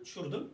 Tushirdim.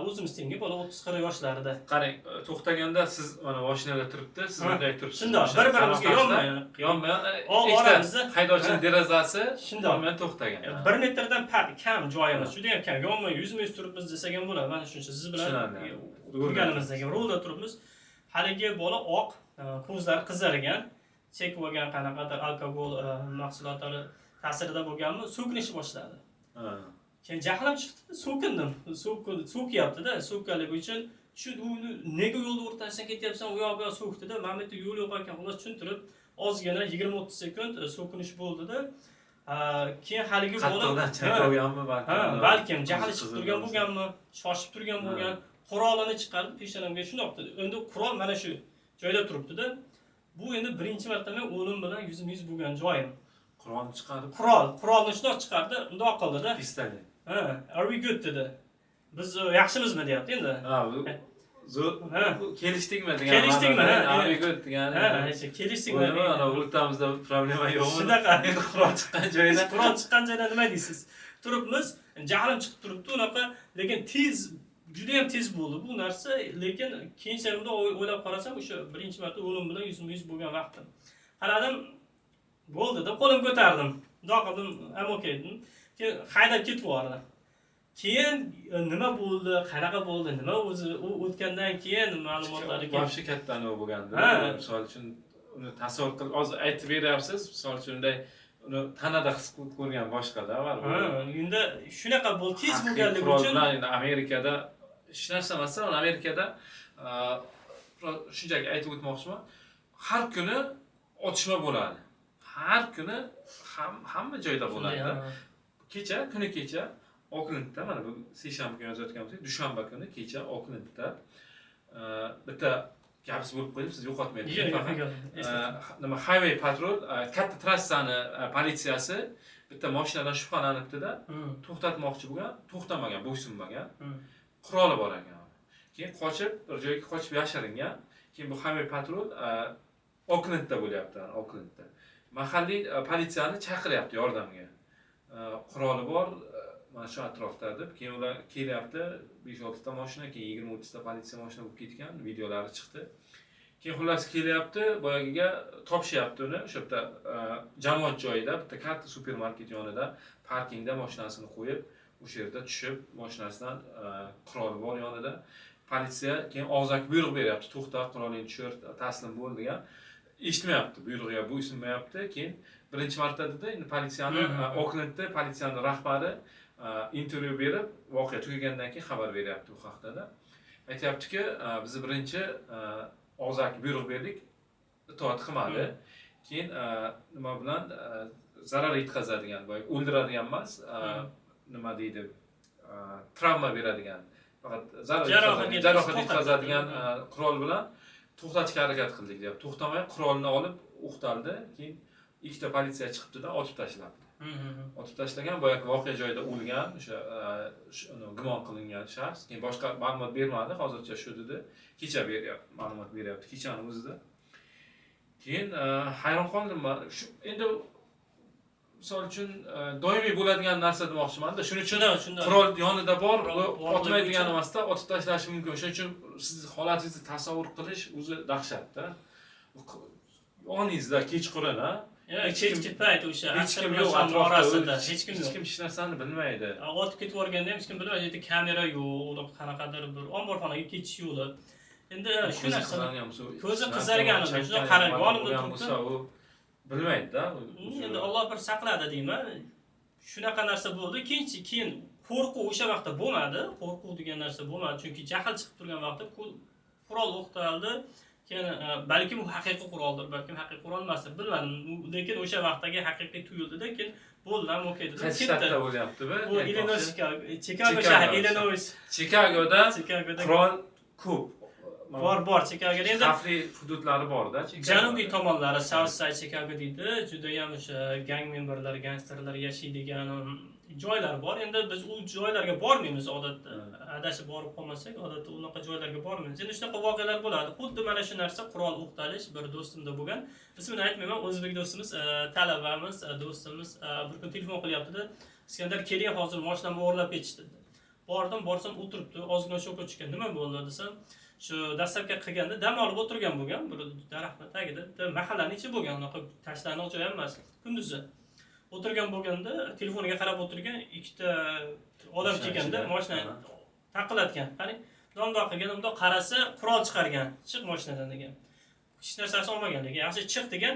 O'zimiz tengi bola, 30-40 yoshlarida. Qarang, to'xtaganda siz mana mashinada turibdi, siz bunday turibsiz. Shundoq, Mashina bir-birimizga qaramaqarsida, yonma-yon. Yonma-yon, ikkita Oramizda haydovchini derazasi Shundoq. yonma-yon to'xtagan. 1 metrdan kam joyimiz, juda ham kam. Yonma yuzma yuz turibmiz desak ham bo'ladi. Mana shuncha siz bilan Tushunarli. turganimizdan keyin rulda turibmiz. Haligi bola oq, ko'zlari qizargan, chekib olgan qanaqadir alkogol mahsulotlari ta'sirida bo'lganmi, so'kinishni boshladi. Keyin jahlim chiqdi, so'kindim. So'kyapti-da, so'kkanligi uchun shu nega yo'lni o'rtasidan ketyapsan, u yoq bu yoq so'kdida, mana bu yerda yo'l yo'q ekan, xullas tushuntirib, ozgina 20-30 sekund so'kinish bo'ldida. Keyin haligi bola Qattiqdan chayka olganmi balkim? Ha, balkim jahli chiqib Ko'zi turgan qizargan. bo'lganmi, shoshib turgan bo'lgan, qurolini chiqarib peshonamga shundoq dedi. Endi qurol mana shu joyda turibdi-da. Bu endi birinchi marta men o'lim bilan yuzma yuz bo'lgan joyim. Qurolni chiqarib, Qurolni shundoq chiqardi, undoq qildida. Pistolet. "Ha, are we good?" dedi. "Biz yaxshimizmi?" deyapti endi. Ha, bu zo'r, kelishdikmi degan. Kelishdikmi, ma'noda, ha. "Are we good" degani. Ha, o'sha kelishdikmi? Nima, ana o'rtamizda problema yo'qmi? Shunaqa. Endi qurol chiqqan joyida. Qurol chiqqan joyda nima deysiz? Turibmiz, jahlim chiqib turibdi unaqa, lekin tez, juda ham tez bo'ldi bu narsa, lekin keyinchalik bundoq o'ylab qarasam, o'sha birinchi marta o'lim bilan yuzma yuz bo'lgan vaqtim. Qaradim, bo'ldi deb qo'lim ko'tardim. Bundoq qildim, "I'm okay" dedim. Keyin haydab ketib yubordi. Keyin nima bo'ldi, qanaqa bo'ldi, nima o'zi u o'tgandan keyin ma'lumotlar keyin Вообще katta anavi bo'lganda. Misol uchun, uni tasavvur qilib hozir aytib beryapsiz, misol uchun, unday uni tanada his qilib ko'rgan boshqada baribir. Ha, endi shunaqa bo'ldi, tez Haqiqiy bo'lganligi qurol uchun bilan endi Amerikada hech narsa emas, Amerikada shunchaki aytib o'tmoqchiman. Har kuni otishma bo'ladi. Har kuni hamma joyda bo'ladi. Kecha, kuni kecha Oklendda, mana bu seshanba kuni yozayotgan bo'lsak, dushanba kuni kecha Oklendda bitta gapsiz bo'lib qo'yib, siz yo'qotmaydi. Yo'q, Faqat, yo'q, nima, highway patrol, katta trassani politsiyasi bitta mashinadan shubhalanibdida, to'xtatmoqchi bo'lgan, to'xtamagan, bo'ysunmagan. Quroli bor ekan. Keyin qochib, bir joyga qochib yashiringan. Keyin bu highway patrol Oklendda bo'lyapti, Oklendda. Mahalliy politsiyani chaqiryapti yordamga. Quroli bor, mana shu atrofda deb. Keyin ular kelyapti, 5-6 ta mashina, keyin 20-30 ta politsiya mashina bo'lib ketgan, videolari chiqdi. Keyin xullas kelyapti, boyagiga topishyapti uni, o'sha bitta jamoat joyida, bitta katta supermarket yonida, parkingda mashinasini qo'yib, o'sha yerda tushib, mashinasidan quroli bor yonida. Politsiya keyin og'zaki buyruq beryapti, to'xta, qurolingni tushir, taslim bo'l degan. Eshitmayapti, buyrug'iga bo'ysunmayapti. Keyin birinchi marta dedi, endi politsiyani Oklendda politsiyani rahbari intervyu berib, voqea tugagandan keyin xabar beryapti bu haqda. Aytyaptiki, biz birinchi og'zaki buyruq berdik, itoat qilmadi. Keyin nima bilan zarar yetkazadigan, boya o'ldiradigan emas, nima deydi, travma beradigan, faqat zarar Jarohat yetkazadigan, jarohat yetkazib yetkazadigan to'xtatdi. Qurol bilan to'xtatishga harakat qildik deyapti. To'xtamay qurolni olib o'qtaldi, keyin ikkita politsiya chiqibdida, otib tashlabdi. Otib tashlagan, boyagi voqea joyida o'lgan o'sha gumon qilingan shaxs. Keyin boshqa ma'lumot bermadi, hozircha shu dedi. Kecha beryapti, ma'lumot beryapti, kechani o'zida. Keyin hayron qoldim man. Shu endi misol uchun doimiy bo'ladigan narsa demoqchimanda. Shuning uchun Shunday, shunday. Qurol yonida bor, Qurol u borligi otmaydigan uchun- emasda, otib tashlashi mumkin. O'shaning uchun sizni holatingizni tasavvur qilish o'zi dahshatda. Yoningizda kechqurun, ha? Ya, Hech kim- kechki payt o'sha Hech asr kim bilan yo'q shom atrofda. orasida hech kim Hech yo'q. kim hech narsani bilmaydi. Otib ketib yuborganda ham hech kim bilmaydi, yerda kamera yo'q, unaqa qanaqadir bir omborxonaga ketish yo'li. Endi shu Ko'zi narsa qizargan bo'lsa, Ko'zi narkoman qizargan edi, chakkan shundoq qarab, nima yonimda bo'lgan turibdi. bo'lsa, u bilmaydida. Endi Alloh bir saqladi deyman. Shunaqa narsa bo'ldi. Keyin qo'rquv o'sha vaqtda bo'lmadi. Qo'rquv degan narsa bo'lmadi, chunki jahl chiqib turgan vaqtda qurol o'qtaldi. Keyin balkim u haqiqiy quroldir, balkim haqiqiy qurol emasdir, bilmadim. Lekin o'sha vaqtdagi haqiqiy tuyuldida, keyin bo'ldi, ham okey dedim. Qaysi Ketdi. shtatda bo'lyapti bu? Bu Illinois, Chicago, Chicago Chicago. shahri, Illinois. Chikagoda Chikagoda qurol ko'p. Bor, Chikagoda endi Xavfli hududlari borda Chikagoda. Janubiy tomonlari, South Side Chicago deydi, judayam o'sha gang memberlar, gangsterlar yashaydigan joylar bor. Endi biz u joylarga bormaymiz odatda. Adashib borib qolmasak, odatda unaqa joylarga bormaymiz. Endi shunaqa voqealar bo'ladi. Xuddi mana shu narsa, qurol o'qtalish bir do'stimda bo'lgan. Ismini aytmayman, o'zbek do'stimiz, talabamiz, do'stimiz bir kun telefon qilyapti-da. "Iskandar, keling, hozir mashinamni o'g'irlab ketishdi", dedi. Bordim, borsam o'tiribdi, ozgina shokka tushgan. Nima bo'ldi desam, shu dastlabki qilganda dam olib o'tirgan bo'lgan, bir daraxtni tagida, bitta mahallani ichi bo'lgan, unaqa tashlandiq joy ham emas. Kunduzi o'tirgan bo'lganda telefoniga qarab o'tirgan ikkita odam kelganda mashinani taqillatgan. Qani, bundoq qilgan, bundoq qarasa qurol chiqargan. Chiq mashinadan degan. Hech narsasi olmagan degan. Yaxshi chiq degan.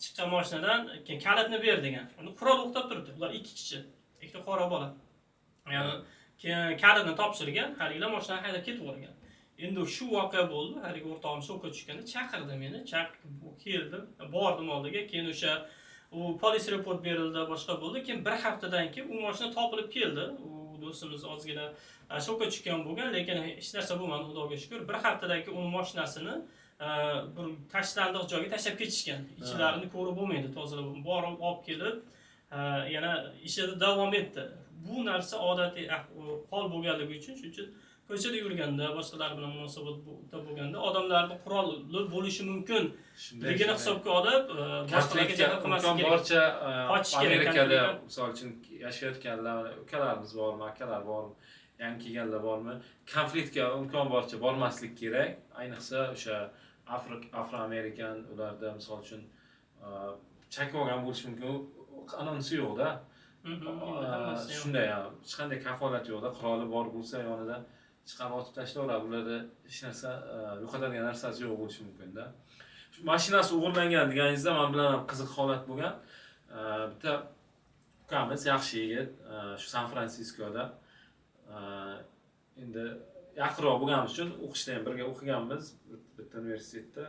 Chiqqan mashinadan keyin kalitni ber degan. Uni qurol o'qtab turibdi. Ular ikki kishi, ikkita qora bola. Ya'ni keyin kalitni topshirgan, haligilar mashinani haydab ketib yuborgan. Endi shu voqea bo'ldi. Haligi o'rtog'im shokka tushganda chaqirdi meni. Keldim, bordim oldiga. Keyin o'sha u police report berildi, boshqa bo'ldi. Keyin bir haftadan keyin u mashina topilib keldi. U do'stimiz ozgina shokka tushgan bo'lgan, lekin hech narsa bo'lmadi, Xudoga shukr. Bir haftadan keyin uni mashinasini bir tashlandiq joyga tashlab ketishgan. Ichilarini ko'rib bo'lmaydi, tozalab borib olib kelib, yana ishida davom etdi. Bu narsa odatiy hol bo'lganligi uchun, shuning uchun ko'chada yurganda, boshqalar bilan munosabatda bo'lganda odamlarning qurolli bo'lishi mumkin ligini hisobga olib, boshqalarga jahl qilmaslik kerak. Boricha Amerikada, misol uchun, yashayotganlar, ukalarimiz bormi, akalar bormi, yangi kelganlar bormi, konfliktga imkon boricha bormaslik kerak. Ayniqsa o'sha afroamerikan ularda, misol uchun, chakib olgan bo'lishi mumkin, anonsi yo'qda. Shunday, hech qanday kafolat yo'qda, quroli bor bo'lsa yonida chiqarib otib tashlayveradi, ularda hech narsa yo'qotadigan narsasi yo'q bo'lishi mumkinda. Shu mashinasi o'g'irlangan deganingizda men bilan ham qiziq holat bo'lgan. Bitta ukamiz, yaxshi yigit, shu San Fransiskoda, endi yaqinroq bo'lganimiz uchun o'qishda ham birga o'qiganmiz bitta universitetda.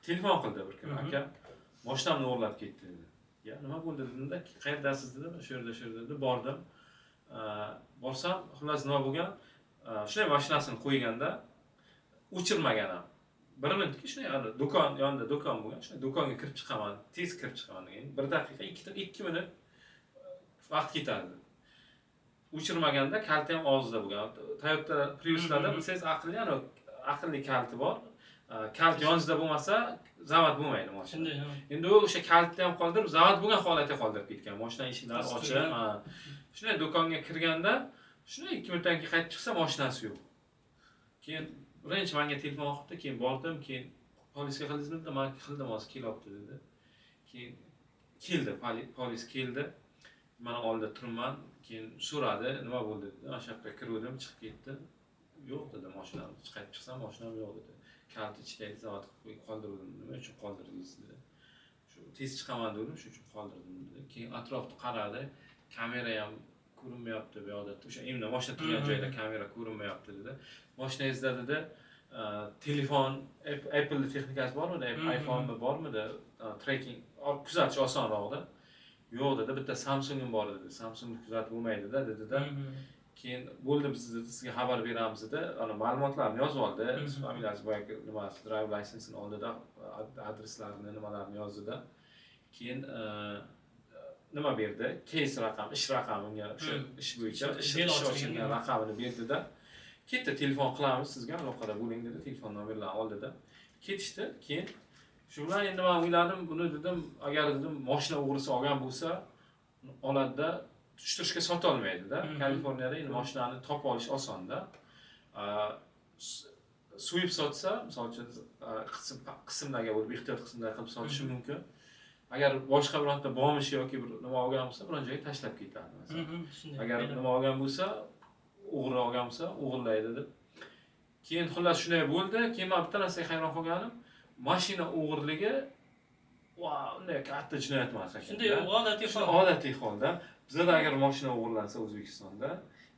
Telefon qildi bir kun, aka, mashinamni o'g'irlab ketdi dedi. Ya nima bo'ldi dedimda, qayerdasiz dedim, shu yerda, shu yerda dedi, bordim. Borsam, xullas nima bo'lgan? Shunday mashinasini qo'yganda o'chirmagan ham. Bir minutga shunday do'kon yonida do'kon bo'lgan, shunday do'konga kirib chiqaman, tez kirib chiqaman degan. Bir daqiqa, 2 minut vaqt ketardi. O'chirmaganda kaliti ham og'zida bo'lgan. Toyota Prius'larda bilsangiz aqlli, ya'ni aqlli kaliti bor. Kalit yoningizda bo'lmasa zavod bo'lmaydi mashina. Endi u o'sha kalitni ham qoldirib, zavod bo'lgan holatga qoldirib ketgan. Mashina eshiklari ochiq. Shunday do'konga kirganda shunday 2 minutdan keyin qaytib chiqsa mashinasi yo'q. Keyin birinchi menga telefon qildi, keyin bordim, keyin polisga qildingizmi dedi, men qildim, hozir kelyapti dedi. Keyin keldi, polis keldi. Mana oldida turman, keyin so'radi, nima bo'ldi dedi. Mana shu yoqqa kiruvdim, chiqib ketdi. Yo'q dedi, mashinam, qaytib chiqsam mashinam yo'q dedi. Kalit ichidagi zavod qilib qoldirdim, nima uchun qoldirdingiz dedi. Shu tez chiqaman dedim, shuning uchun qoldirdim dedi. Keyin atrofni qaradi, kamera ham ko'rinmayapti bu yoqda. O'sha endi mashina turgan joyda kamera ko'rinmayapti dedi. Mashinangizda dedi, telefon, Apple texnikasi bormidi, iPhone'mi bormidi? Tracking kuzatish osonroqda. Yo'q dedi, bitta Samsung'im bor dedi. Samsungni kuzatib bo'lmaydi-da dedi-da. Keyin bo'ldi, biz dedi, sizga xabar beramiz dedi. Ana ma'lumotlarni yozib oldi. Familiyasi, boyagi nimasi, driver license'ini oldida, adreslarini, nimalarni yozdida. Keyin nima berdi? Case raqam, ish raqami unga o'sha ish bo'yicha ish ochilgan raqamini berdida. Ketdi, telefon qilamiz sizga, aloqada bo'ling dedi, telefon nomerlarini oldida. Ketishdi. Keyin shu bilan endi men o'yladim, buni dedim, agar dedim mashina o'g'risi olgan bo'lsa, oladida tushtirishga sota olmaydi-da. Kaliforniyada endi mashinani topib olish osonda. So'yib sotsa, misol uchun qismlarga bo'lib, ehtiyot qismlar qilib sotishi mumkin. Agar boshqa bironta bomish yoki bir nima olgan bo'lsa, biron joyga tashlab ketadi masalan. Agar nima olgan bo'lsa, o'g'ri olgan bo'lsa, o'g'irlaydi deb. Keyin xullas shunday bo'ldi. Keyin men bitta narsaga hayron qolganim, mashina o'g'irligi unday katta jinoyat emas ekan. Shunday odatiy hol. Odatiy holda. Bizda agar mashina o'g'irlansa O'zbekistonda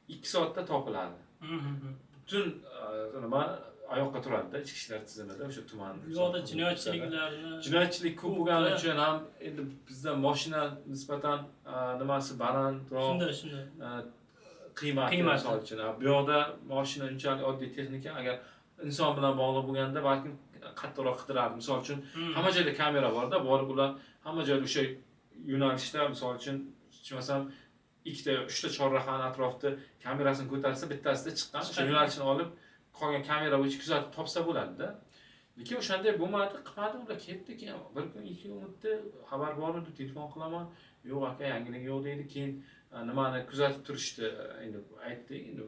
2 soatda topiladi. Butun nima oyoqqa turadi-da, ichki ishlar tizimida o'sha tuman. Bu yoqda jinoyatchiliklarni jinoyatchilik ko'p bo'lgani uchun ham endi bizda mashina nisbatan nimasi balandroq. Shunday. Qiymati misol uchun. Bu yoqda mashina unchalik oddiy texnika, agar inson bilan bog'liq bo'lganda balkim qattiqroq qidirardi. Misol uchun hamma joyda kamera borda, borib ular hamma joyda o'sha yo'nalishda misol uchun chiqmasam 2ta, 3ta chorrahani atrofida kamerasini ko'tarsa, bittasida chiqqan o'sha yo'nalishni olib qolgan kamera bo'yicha kuzatib topsa bo'ladi-da. Lekin o'shanday bo'lmadi, qilmadi, ular ketdi. Keyin bir kun, 2 kun o'tdi, xabar bormidi, telefon qilaman, yo'q aka, yangilik yo'q deydi. Keyin nimani kuzatib turishdi, endi aytdik, endi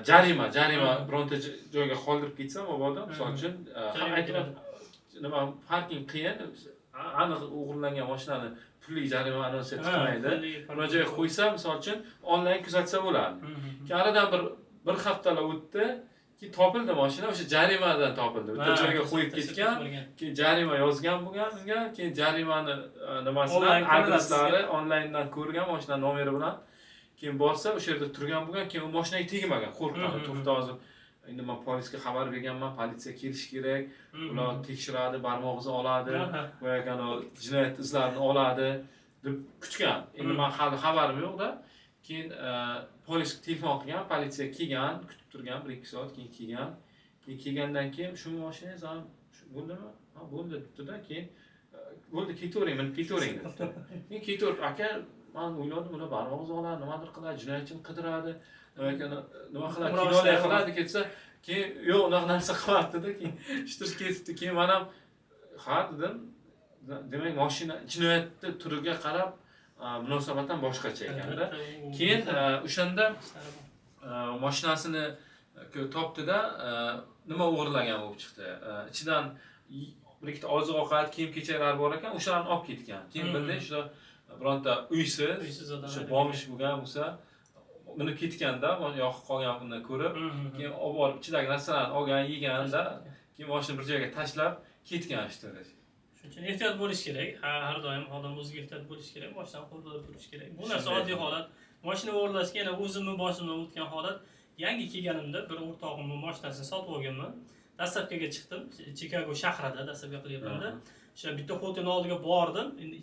Jarima bironta joyga qoldirib ketsa mabodo, misol uchun, Jarima aytib keladi. Nima, parking qiyin, aniq o'g'irlangan mashinani pulli jarima anonsi qilmaydi. Biror joyga qo'ysa, misol uchun, onlayn kuzatsa bo'ladi. Keyin aradan bir haftalar o'tdi, keyin topildi mashina, o'sha jarimadan topildi. Bitta joyga qo'yib ketgan, keyin jarima yozgan bo'lgan unga, keyin jarimani nimasidan, Onlayn ko'rinadi. Adreslari onlayndan ko'rgan, mashina nomeri bilan. Keyin borsa, o'sha yerda turgan bo'lgan, keyin u mashinaga tegmagan, qo'rqqan. To'xta, hozir endi man polisga xabar berganman, politsiya kelishi kerak, ular tekshiradi, barmoq izi oladi, boyagi anavi jinoyat izlarini oladi deb kutgan. Endi man hali xabarim yo'qda. Keyin polis telefon qilgan, politsiya kelgan, kutib turgan 1-2 soat, keyin kelgan. Keyin kelgandan keyin, "Shu mashinangiz ham bo'ldimi?" "Ha, bo'ldi", debdida. Keyin "Bo'ldi, ketavering, minib ketavering", debdi. Keyin ketaverib, "Aka, man o'yladim, ular barmoq izi oladi, nimadir qiladi, jinoyatchini qidiradi, nima qiladi, Umrov kinolar ishlari. qiladi", ketsa, keyin yo'q, unaqa narsa qilmabdida. Keyin shu ketibdi. Keyin man ham "Ha", dedim. Demak, mashina jinoyatni turiga qarab munosabat ham boshqacha ekanda. Keyin o'shanda mashinasini topdida, nima o'g'irlagan bo'lib chiqdi. Ichidan bir ikkita oziq ovqat, kiyim kechaklar bor ekan, o'shalarni olib ketgan. Keyin bildik, shu bironta uysiz, Uysiz odam o'sha бомж bo'lgan bo'lsa, minib ketganda, yoqib qolgan buni ko'rib, keyin olib borib ichidagi narsalarni olgan, yeganda, keyin mashina bir joyga tashlab ketgan shu. Shuning uchun ehtiyot bo'lish kerak. Har doim odam o'ziga ehtiyot bo'lishi kerak, moshinani qo'lda turish kerak. Bu narsa Shunday. Oddiy holat. Moshina o'g'irlashga yana o'zimni boshimdan o'tgan holat. Yangi kelganimda bir o'rtog'imni moshinasini sotib olganman. Доставка ga chiqdim. Chikago shahrida доставка qilyapmanda. O'sha bitta hotelni oldiga bordim. Endi